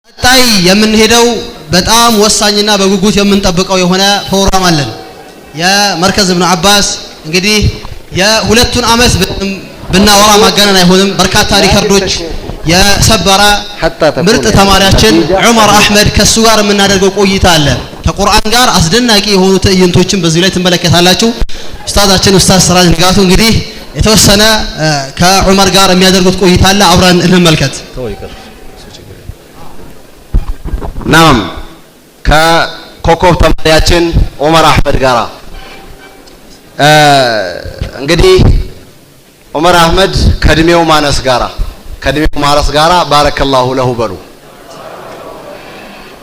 ቀጣይ የምንሄደው በጣም ወሳኝና በጉጉት የምንጠብቀው የሆነ ፕሮግራም አለን። የመርከዝ ኢብኑ አባስ እንግዲህ የሁለቱን ዓመት ብናወራ ማጋነን አይሆንም። በርካታ ሪከርዶች የሰበረ ምርጥ ተማሪያችን ዑመር አህመድ ከሱ ጋር የምናደርገው ቆይታ አለ። ከቁርአን ጋር አስደናቂ የሆኑ ትዕይንቶችን በዚሁ ላይ ትመለከታላችሁ። ኡስታዛችን ኡስታዝ ስራጅ ንጋቱ እንግዲህ የተወሰነ ከዑመር ጋር የሚያደርጉት ቆይታ አለ። አብረን እንመልከት። ናም ከኮከብ ተማሪያችን ዑመር አህመድ ጋራ እንግዲህ ዑመር አህመድ ከእድሜው ማነስ ጋራ بارك الله له በሉ።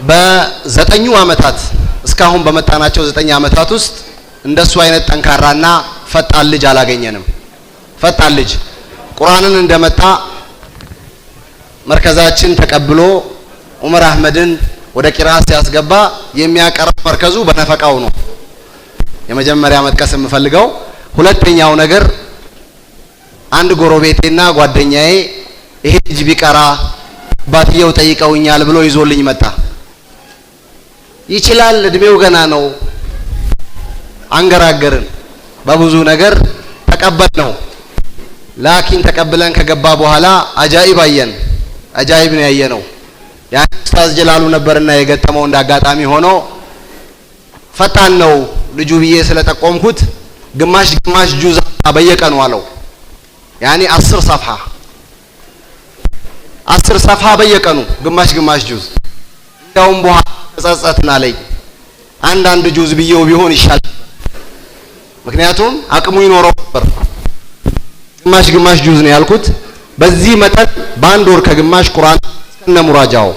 በ9 ዓመታት፣ እስካሁን በመጣናቸው 9 ዓመታት ውስጥ እንደሱ አይነት ጠንካራና ፈጣን ልጅ አላገኘንም። ፈጣን ልጅ ቁርአንን እንደመጣ መርከዛችን ተቀብሎ ዑመር አህመድን ወደ ቂራአት ሲያስገባ የሚያቀርብ መርከዙ በነፈቃው ነው። የመጀመሪያ መጥቀስ የምፈልገው። ሁለተኛው ነገር አንድ ጎረቤቴና ጓደኛዬ ይሄ ልጅ ቢቀራ አባትየው ጠይቀውኛል ብሎ ይዞልኝ መጣ። ይችላል፣ እድሜው ገና ነው። አንገራገርን፣ በብዙ ነገር ተቀበል ነው። لكن ተቀብለን ከገባ በኋላ አጃኢብ አየን። አጃኢብ ነው ያየነው። ያን ኡስታዝ ጀላሉ ነበርና የገጠመው እንደ አጋጣሚ ሆኖ ፈጣን ነው ልጁ ብዬ ስለጠቆምኩት ግማሽ ግማሽ ጁዝ በየቀኑ አለው። يعني 10 صفحة፣ 10 صفحة በየቀኑ ግማሽ ግማሽ ጁዝ። እንዲያውም በኋላ ተጸጸትን አለኝ። አንዳንድ ጁዝ ብዬው ቢሆን ይሻል። ምክንያቱም አቅሙ ይኖረው ነበር። ግማሽ ግማሽ ጁዝ ነው ያልኩት። በዚህ መጠን በአንድ ወር ከግማሽ ቁርአን እስከነ ሙራጃው፣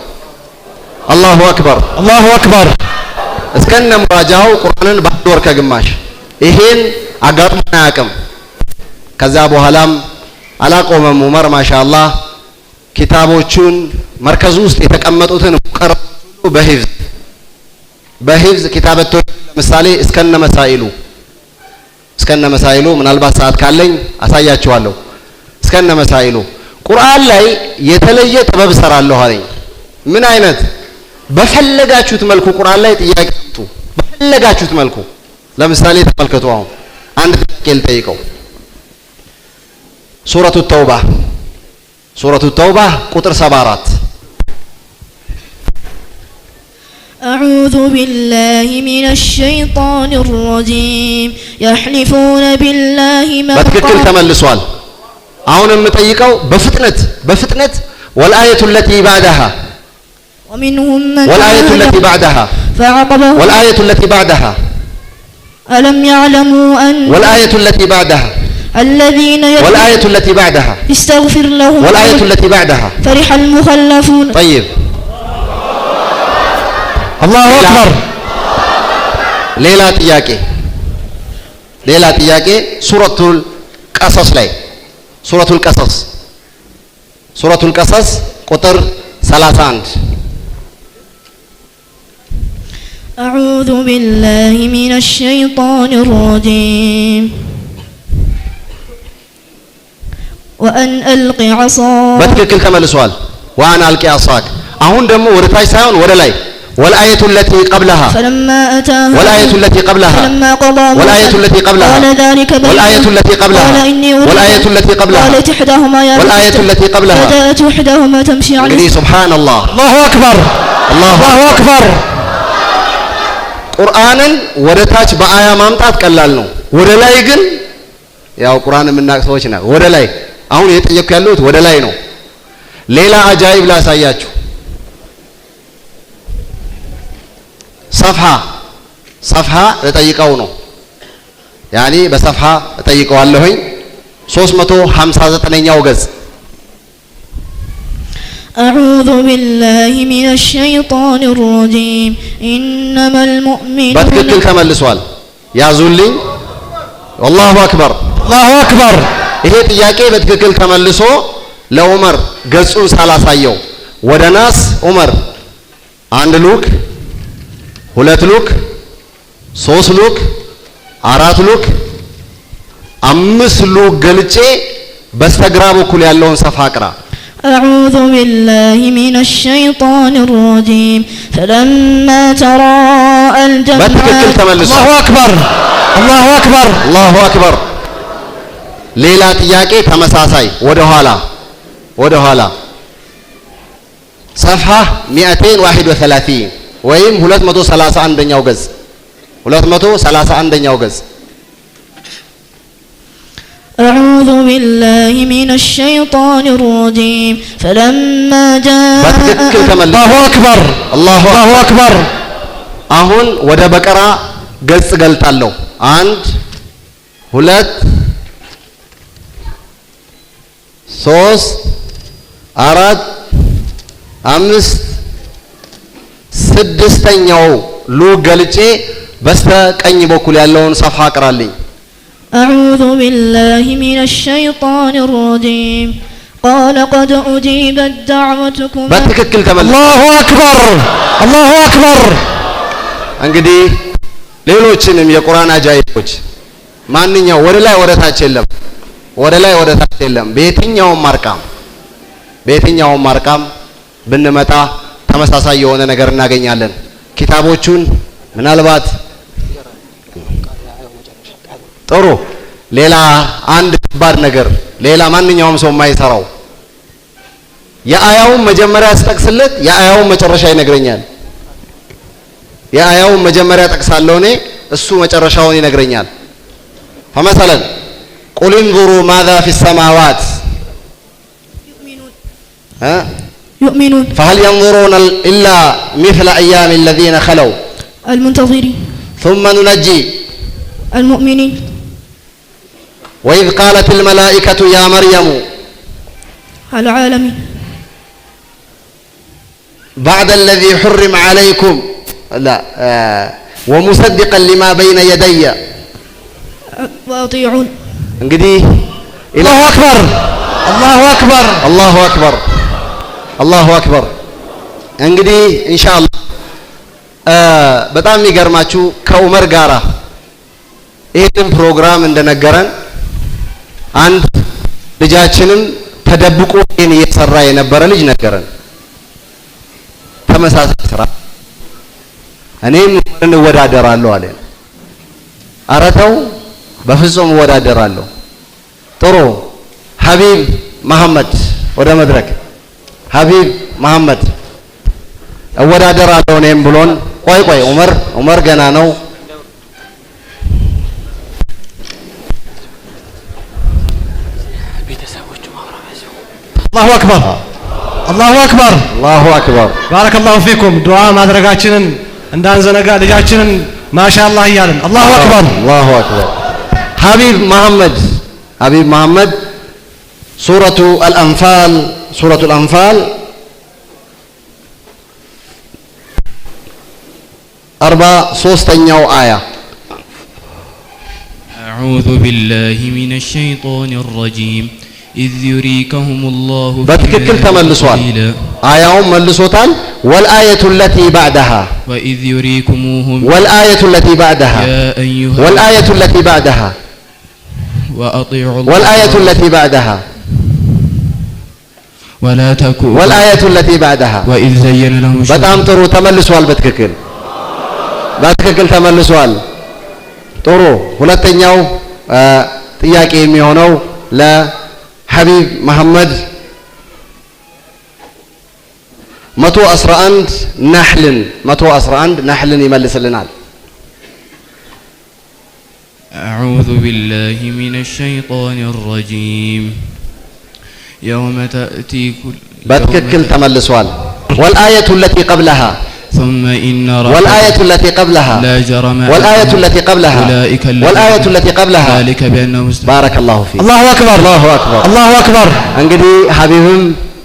الله أكبر። الله أكبر። እስከነ ሙራጃው ቁርአንን በአንድ ወር ከግማሽ፣ ይሄን አጋጥሞን አያውቅም። ከዛ በኋላም አላቆመም ዑመር ማሻአላህ። ኪታቦቹን መርከዙ ውስጥ የተቀመጡትን ሙቀረብ በሂፍዝ ኪታበት ለምሳሌ እስከነ መሳኢሉ፣ ምናልባት ሰዓት ካለኝ አሳያችኋለሁ። እስከነ መሳኢሉ ቁርአን ላይ የተለየ ጥበብ እሰራለሁ አለኝ። ምን አይነት? በፈለጋችሁት መልኩ ቁርአን ላይ ጥያቄ አምጡ። በፈለጋችሁት መልኩ ለምሳሌ ተመልከቱ። አሁን አንድ ጥያቄ ልጠይቀው። ሱረቱ ተውባ ቁጥር 74። أعوذ بالله من الشيطان الرجيم، يحلفون بالله ما በትክክል قالوا ተመልሷል። አሁን የምጠይቀው በፍጥነት በፍጥነት والآية التي بعدها ومنهم من والآية عاهد التي بعدها فعقبهم والآية التي بعدها ألم يعلموا أن والآية التي بعدها الذين والآية التي بعدها استغفر لهم والآية التي بعدها فرح المخلفون طيب. الله أكبر። ሌላ ጥያቄ፣ ሌላ ጥያቄ። ሱረቱል ቀሰስ ላይ፣ ሱረቱል ቀሰስ ቁጥር 31። أعوذ بالله من الشيطان الرجيم، وأن ألق عصاك በትክክል ተመልሷል። وأن ألق عصاك። አሁን ደግሞ ወደ ታች ሳይሆን ወደ ላይ والآية التي قبلها فلما أتاها والآية التي قبلها فلما قضى موسى والآية التي قبلها قال ذلك بيننا والآية التي قبلها قال إني أريد والآية التي قبلها قالت إحداهما يا والآية أبت التي قبلها فجاءت إحداهما تمشي على እንግዲህ سبحان الله። الله أكبر። الله الله أكبر። ቁርአንን ወደ ታች በአያ ማምጣት ቀላል ነው። ወደ ላይ ግን ያው ቁርአን የምናውቅ ሰዎች ነን። ወደ ላይ አሁን እየጠየቅኩ ያለሁት ወደ ላይ ነው። ሌላ አጃኢብ ላሳያችሁ። صفحة ልጠይቀው ነው። يعني በ صفحة እጠይቀዋለሁኝ፣ 359ኛው ገጽ። أعوذ بالله من الشيطان الرجيم، إنما المؤمنون በትክክል ተመልሷል። ያዙልኝ። الله أكبر። الله أكبر። ይሄ ጥያቄ በትክክል ተመልሶ ለዑመር ገጹን ሳላሳየው ወደ ናስ ዑመር አንድ ሉክ፣ ሁለት ሉክ፣ ሶስት ሉክ፣ አራት ሉክ፣ አምስት ሉክ ገልጬ በስተግራ በኩል ያለውን صفحة አቅራ። أعوذ بالله من الشيطان الرجيم فلما تراءى በትክክል الجمعان ተመልሷል። الله أكبر الله أكبر الله أكبر። ሌላ ጥያቄ ተመሳሳይ ወደ ኋላ ወደ ኋላ صفحة 231 ወይም 231ኛው ገጽ 231ኛው ገጽ። أعوذ بالله من الشيطان الرجيم فلما جاء በትክክል ተመልሷል። الله أكبر الله الله أكبر አሁን ወደ በቀራ ገጽ ገልጣለሁ። አንድ፣ ሁለት፣ ሶስት፣ አራት፣ አምስት፣ ስድስተኛው ሉግ ገልጬ በስተ ቀኝ በኩል ያለውን صفحة አቅራልኝ። أعوذ بالله من الشيطان الرجيم قال قد أجيبت دعوتكما በትክክል ተመልሷል። الله أكبر الله أكبر እንግዲህ ሌሎችንም የቁርአን አጃኢቦች ማንኛው ወደ ላይ ወደ ታች የለም፣ ወደ ላይ ወደ ታች የለም። በየትኛውም አርቃም ብንመጣ ተመሳሳይ የሆነ ነገር እናገኛለን። ኪታቦቹን ምናልባት ጥሩ ሌላ አንድ ከባድ ነገር ሌላ ማንኛውም ሰው የማይሰራው የአያውን መጀመሪያ ስጠቅስለት የአያውን መጨረሻ ይነግረኛል። የአያውን መጀመሪያ ጠቅሳለሁ እኔ፣ እሱ መጨረሻውን ይነግረኛል። فمثلا قل انظروا ماذا في السماوات يؤمنون እ يؤمنون فهل ينظرون إلا مثل أيام الذين خلوا المنتظرين ثم ننجي المؤمنين وإذ قالت الملائكة يا مريم العالمين بعد الذي حرم عليكم لا ومصدقا لما بين يدي وأطيعون እንግዲህ الله أكبر الله أكبر الله أكبر الله أكبر። እንግዲህ ኢንሻአላህ በጣም የሚገርማችሁ ከኡመር ጋራ ይህንን ፕሮግራም እንደነገረን አንድ ልጃችንም ተደብቆ ይህን እየሰራ የነበረ ልጅ ነገረን። ተመሳሳይ ስራ እኔም ኡመርን እወዳደራለሁ አለ። ኧረ ተው በፍጹም እወዳደራለሁ። ጥሩ ሀቢብ መሐመድ ወደ መድረክ። ሀቢብ መሐመድ እወዳደራለሁ እኔም ብሎን፣ ቆይ ቆይ ኡመር ኡመር ገና ነው። الله أكبر الله أكبر الله أكبر። بارك الله فيكم። ዱዓ ማድረጋችንን እንዳንዘነጋ ልጃችንን ማሻአላህ እያልን الله أكبر። الله أكبر። ሀቢብ መሐመድ ሀቢብ መሐመድ ሱረቱ አልአንፋል ሱረቱ አልአንፋል 43ኛው አያ። أعوذ بالله من الشيطان الرجيم إذ يريكهم الله في በትክክል ተመልሷል። قليلا አያውን መልሶታል። والآية التي بعدها وإذ يريكموهم والآية التي بعدها يا أيها والآية التي بعدها وأطيعوا الله والآية التي بعدها ولا تكونوا والآية التي بعدها وإذ زين لهم በጣም ጥሩ ተመልሷል። በትክክል በትክክል ተመልሷል። ጥሩ ሁለተኛው ጥያቄ የሚሆነው ለሀቢብ መሐመድ 111 ናሕልን 111 ናሕልን ይመልስልናል። أعوذ بالله من الشيطان الرجيم يوم تأتي كل በትክክል يوم ተመልሷል። والآية التي قبلها ثم إن ربك والآية التي قبلها لا جرم والآية التي قبلها أولئك الذين والآية التي قبلها ذلك بأنهم بارك الله فيك الله أكبر الله أكبر الله أكبر። እንግዲህ ሀቢብም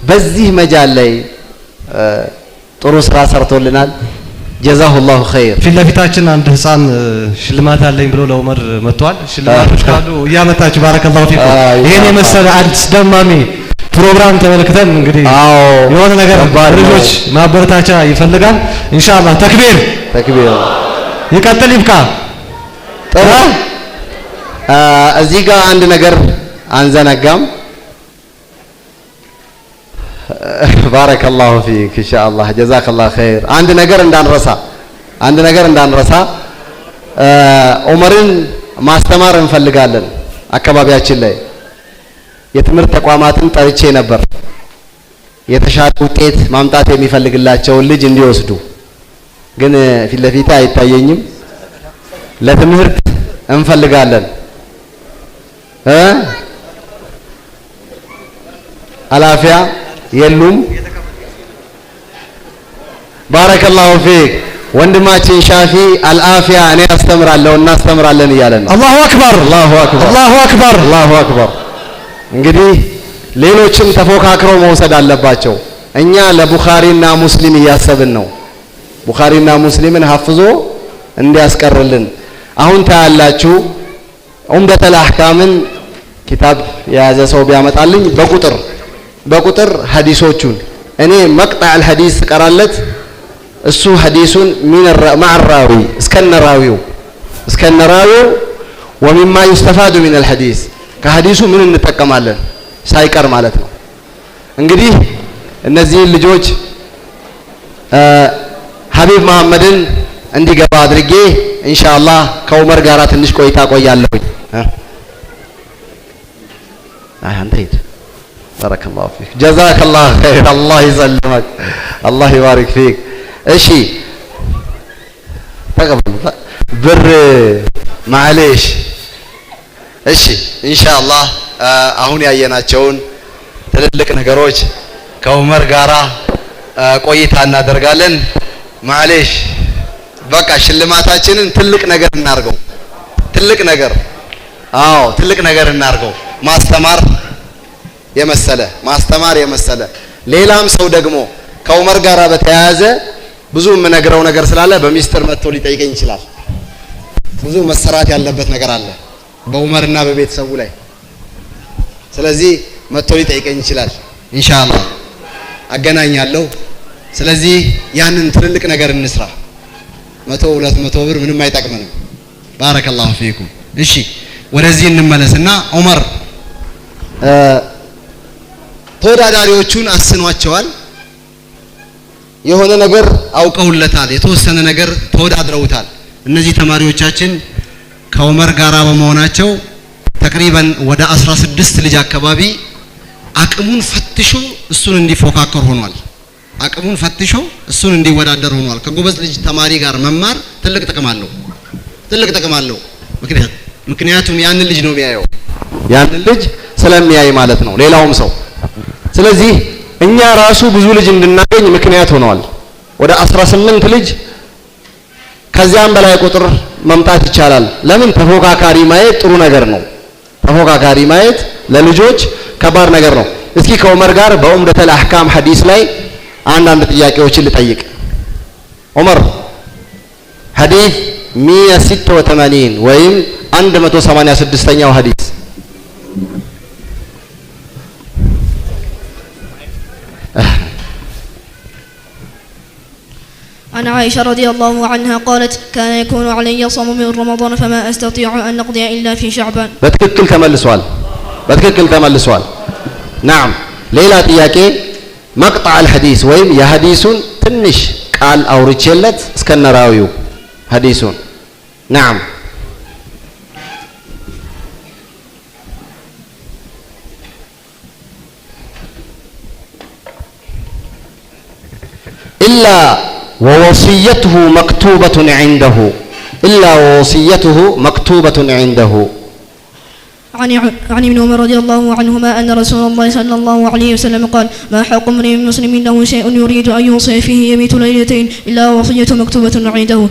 በዚህ مجال ላይ ጥሩ ስራ ሰርቶልናል። جزاه الله خير። ፊት ለፊታችን አንድ ህፃን ሽልማት አለኝ ብሎ ለኡመር መጥቷል። ሽልማቶች ካሉ እያመጣችሁ بارك الله فيكم። ይሄን የመሰለ አስደማሚ ፕሮግራም ተመልክተን እንግዲህ የሆነ ነገር ከባድ ነው። ልጆች ማበረታቻ ይፈልጋል። ኢንሻአላህ ተክቢር ተክቢር ይቀጥል ይብቃ። ጥሩ እዚህ ጋር አንድ ነገር አንዘነጋም። بارك الله فيك إن شاء الله جزاك الله خير። አንድ ነገር እንዳንረሳ፣ አንድ ነገር እንዳንረሳ፣ ዑመርን ማስተማር እንፈልጋለን። አካባቢያችን ላይ የትምህርት ተቋማትን ጠርቼ ነበር የተሻለ ውጤት ማምጣት የሚፈልግላቸውን ልጅ እንዲወስዱ፣ ግን ፊት ለፊት አይታየኝም። ለትምህርት እንፈልጋለን እ አላፊያ የሉም። بارك الله فيك ወንድማችን ሻፊ አልአፊያ እኔ አስተምራለሁ እናስተምራለን እያለ ነው። الله أكبر። الله أكبر። الله أكبر። الله أكبر። እንግዲህ ሌሎችም ተፎካክረው መውሰድ አለባቸው። እኛ ለቡኻሪና ሙስሊም እያሰብን ነው። ቡኻሪና ሙስሊምን ሀፍዞ እንዲያስቀርልን አሁን ታያላችሁ። ዑምደተል አህካምን ኪታብ የያዘ ሰው ቢያመጣልኝ በቁጥር በቁጥር ሀዲሶቹን እኔ مقطع الحديث ቀራለት እሱ ሀዲሱን مع الراوي እስከነራዊው እስከነራዊው ومما يستفاد من الحديث ከሀዲሱ ምን እንጠቀማለን ሳይቀር ማለት ነው። እንግዲህ እነዚህን ልጆች ሀቢብ መሐመድን እንዲገባ አድርጌ ኢንሻአላህ ከዑመር ጋራ ትንሽ ቆይታ ቆያለሁኝ። አይ አንተ ሂድ። بارك الله فيك جزاك الله خير الله يسلمك الله يبارك فيك። እሺ ተቀበሉ ብር معليش። እሺ ኢንሻአላህ አሁን ያየናቸውን ትልልቅ ነገሮች ከዑመር ጋራ ቆይታ እናደርጋለን። معليش በቃ ሽልማታችንን ትልቅ ነገር እናርገው። ትልቅ ነገር፣ አዎ ትልቅ ነገር እናርገው። ማስተማር የመሰለ፣ ማስተማር የመሰለ። ሌላም ሰው ደግሞ ከዑመር ጋራ በተያያዘ ብዙ የምነግረው ነገር ስላለ በሚስጥር መጥቶ ሊጠይቀኝ ይችላል። ብዙ መሰራት ያለበት ነገር አለ በዑመርና በቤተሰቡ ላይ። ስለዚህ መጥቶ ሊጠይቀኝ ይችላል። ኢንሻአላህ አገናኛለሁ። ስለዚህ ያንን ትልልቅ ነገር እንስራ። 100 200 ብር ምንም አይጠቅመንም። بارك الله فيكم። እሺ ወደዚህ እንመለስና ዑመር ተወዳዳሪዎቹን አስኗቸዋል። የሆነ ነገር አውቀውለታል። የተወሰነ ነገር ተወዳድረውታል። እነዚህ ተማሪዎቻችን ከዑመር ጋራ በመሆናቸው تقريبا ወደ 16 ልጅ አካባቢ አቅሙን ፈትሾ እሱን እንዲፎካከር ሆኗል። አቅሙን ፈትሾ እሱን እንዲወዳደር ሆኗል። ከጎበዝ ልጅ ተማሪ ጋር መማር ትልቅ ጥቅም አለው። ትልቅ ጥቅም አለው። ምክንያቱም ያንን ልጅ ነው የሚያየው። ያንን ልጅ ስለሚያይ ማለት ነው ሌላውም ሰው። ስለዚህ እኛ ራሱ ብዙ ልጅ እንድናገኝ ምክንያት ሆነዋል። ወደ 18 ልጅ ከዚያም በላይ ቁጥር መምጣት ይቻላል። ለምን ተፎካካሪ ማየት ጥሩ ነገር ነው። ተፎካካሪ ማየት ለልጆች ከባድ ነገር ነው። እስኪ ከዑመር ጋር በኡምደተል አህካም ሐዲስ ላይ አንዳንድ ጥያቄዎችን ልጠይቅ። ዑመር ሐዲስ 186 ወይም 186ኛው ሐዲስ። عن عائشة رضي الله عنها قالت كان يكون علي صوم من رمضان فما أستطيع أن أقضي إلا في شعبان። በትክክል ተመልሷል። በትክክል ተመልሷል። نعم ሌላ ጥያቄ مقطع الحديث ወይም የሐዲሱን ትንሽ ቃል አውርቼለት እስከነራዊው ሐዲሱን። نعم إلا ووصيته مكتوبة عنده إلا ووصيته مكتوبة عنده። عن ابن عمر رضي الله عنهما أن رسول الله صلى الله عليه وسلم قال ما حق امرئ مسلم له شيء يريد أن يوصي فيه يبيت ليلتين إلا وصيته مكتوبة عنده።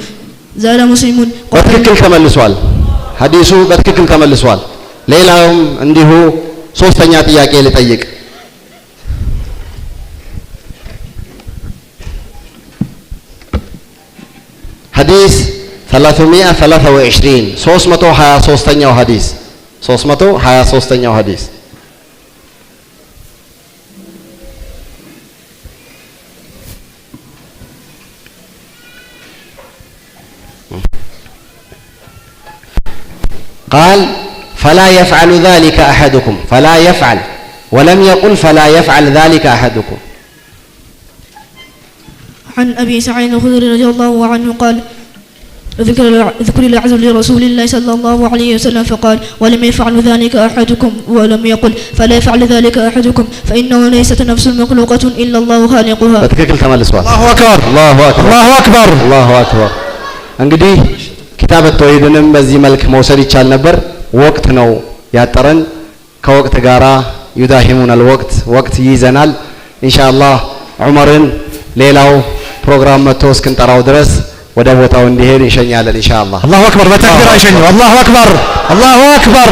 زاد مسلم በትክክል ተመልሷል። ሐዲሱ በትክክል ተመልሷል። ሌላውም እንዲሁ ሶስተኛ ጥያቄ ልጠይቅ። ሐዲስ 323 323ኛው ሐዲስ 323ኛው ሐዲስ። قال فلا يفعل ذلك أحدكم فلا يفعل ولم يقل فلا يفعل ذلك أحدكم። عن أبي سعيد الخدري رضي الله عنه قال: ذكر العزل لرسول الله صلى الله عليه وسلم فقال: ولم يفعل ذلك أحدكم، ولم يقل فلا يفعل ذلك أحدكم، فإنه ليست نفس مخلوقة إلا الله خالقها. በትክክል ተመልሷል። አላሁ አክበር። አላሁ አክበር። አላሁ አክበር። አላሁ አክበር። እንግዲህ ኪታብ ተውሂድንም በዚህ መልክ መውሰድ ይቻል ነበር። ወቅት ነው ያጠረን። ከወቅት ጋራ يداهمنا الوقت፣ ወቅት ይይዘናል። ኢንሻአላህ ዑመርን ሌላው ፕሮግራም መጥቶ እስክንጠራው ድረስ ወደ ቦታው እንዲሄድ እንሸኛለን ኢንሻአላህ። አላሁ አክበር። በተክቢር አይሸኘው። አላሁ አክበር። አላሁ አክበር።